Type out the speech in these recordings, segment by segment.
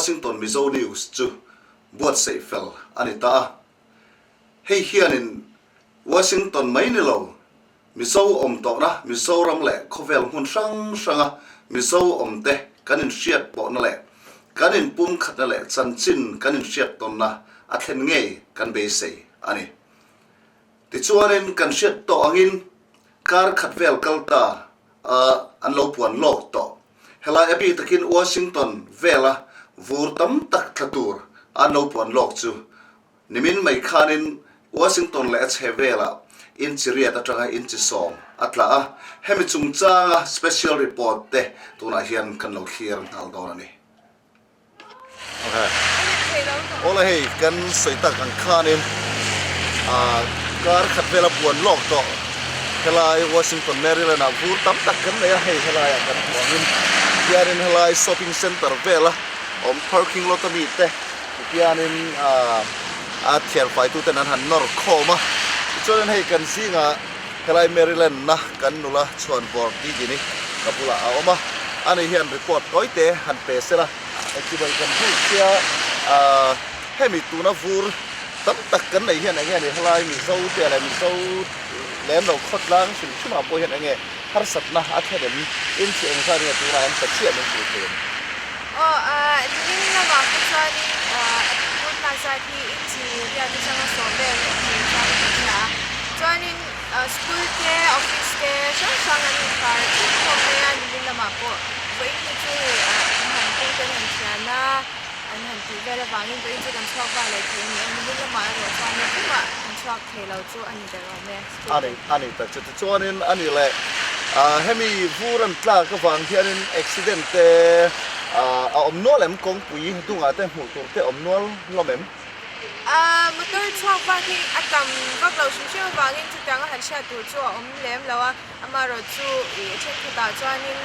Washington Mizo News chu buatsaih fel a ni ta a. Hei hianin Washington mai ni lo, Mizo awm tawhna Mizoram leh khawvel hmun hrang hranga Mizo awmte kan inhriat pawhna leh kan inpumkhatna leh chanchin kan inhriat tawnna a thlen ngei kan beisei a ni. Tichuanin kan hriat tawh angin kar khat vel kal ta a an lo puan lawk tawh. Helai a bik takin Washington vela vur tam tak tla tur an lo puan lawk chu nimin mai khanin Washington leh a chhe velah inchi riat atanga inchi sawm a tla a, hemi chungchanga special report te tunah hian kan lo thlir nghal dawn a ni. Awle hei kan sawi tak ang khanin kar khat vela buan lawk tawh helai Washington Maryland ah vur tam tak kan nei a hei helai ah kan hmu angin hianin helai shopping center vela awm parking lot ami te tihianin a thiarfai tuten an han nawr khawm a tichuanin hei kan zingah helai Maryland na kan nula chhuan vawr Didini ka bulah a awm a ani hian report tawi te han pe sela engtimawi kan hmuh sia ahh hemi tuna vur tam tak kan neih hian enge ni helai Mizo te leh Mizo lem lo khawtlang hrim hrim ah pawh hian enge harsatna a thlen em in chi eng zat nge tunah hian ta chiah min hrilh thei em? Aw ahh nimin lamah pawh chuanin ahh vur tlak zat hi inchi riat atanga sawm vel a ni chuan ka hria a chuanin School te, office te hrang hrang an inkhar theuh khawm mai a, nimin lamah pawh vawiin hi chu hei an han kawng te an han thian a, an han tih vel avangin vawiin chu kan chhuak vak leh thei a ni a, nimin lamah erawh chuan ni tumah kan chhuak thei lo chu a ni ber awm e school te. A ni tak chu tichuanin a ni leh hemi vur an tlak avang hianin accident te a awm nual em kawngpui dungah te hmuh tur te awm nual hlawm em? Motor chhuak vak hi a tam vak lo hrim hrim avangin chutiang a han hriat tur chu a awm lem lo a, amaherawh chu ih thenkhatah chuanin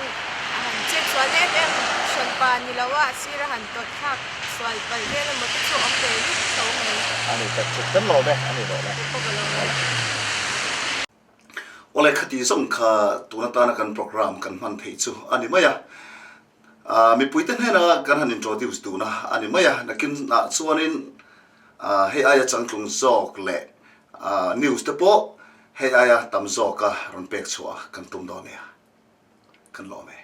a han chet sual em em hran pa ni lo a, a sir a han tawt thlak sual palh vel emaw te chu a awm ve lut tho mai. A ni tak chu kan lawm e, a ni lawm e. Pawh ka lawm e. Awle khati zawng kha tun atana kan program kan hman theih chu a ni mai a. Mipuite hnena kan han introduce duhna a ni mai a, nakinah chuanin hei aia changtlung zawk leh news te pawh hei aia tam zawka rawn pek chhuah kan tum dawn nia, kan lawm e.